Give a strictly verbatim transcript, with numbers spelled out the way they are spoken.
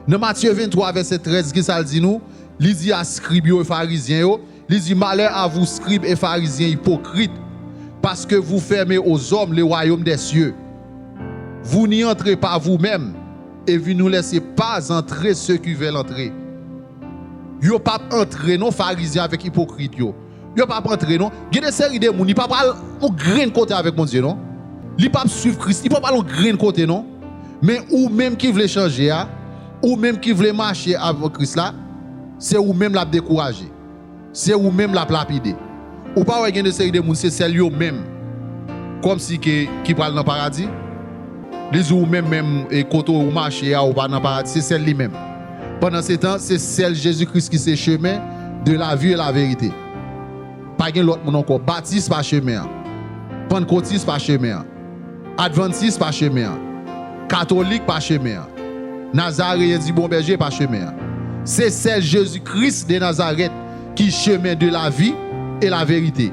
Nan Matye venntwa, vèsè trèz, ki sa l di nou? Li di a skrib yo e farizyen yo, li di, malheur à vous, scribes et pharisiens hypocrites, parce que vous fermez aux hommes le royaume des cieux. Vous n'y entrez pas vous-même, et vous ne laissez pas entrer ceux qui veulent entrer. Yo p ap antre non, farizyen avèk ipokrit yo. Yo p ap antre non. Gen de seri de moun, li pa pral yon grenn kote avèk Bondye non. Li p ap swiv Kris, li pa pral yon grenn kote non. Men ou menm ki vle chanje a, ou menm ki vle mache avèk Kris la, se ou menm l ap dekouraje. Se ou menm l ap lapide. Ou pa wè gen de seri de moun, se sèl yo menm kòmsi ke ki pral nan paradi? Li di ou menm, menm e kote ou mache a, ou pa nan paradi, se sèl li menm. Pandan se tan, se sèl Jezi Kris ki se chemen, de la vi e la verite. Pa gen lòt moun ankò. Batis pa chemen an. Pannkotis pa chemen an. Advantis pa chemen an. Katolik pa chemen an. Nazareyen di Bon Bèje pa chemen an. Se sèl Jezi Kris de Nazarèt ki chemen de la vi e la verite.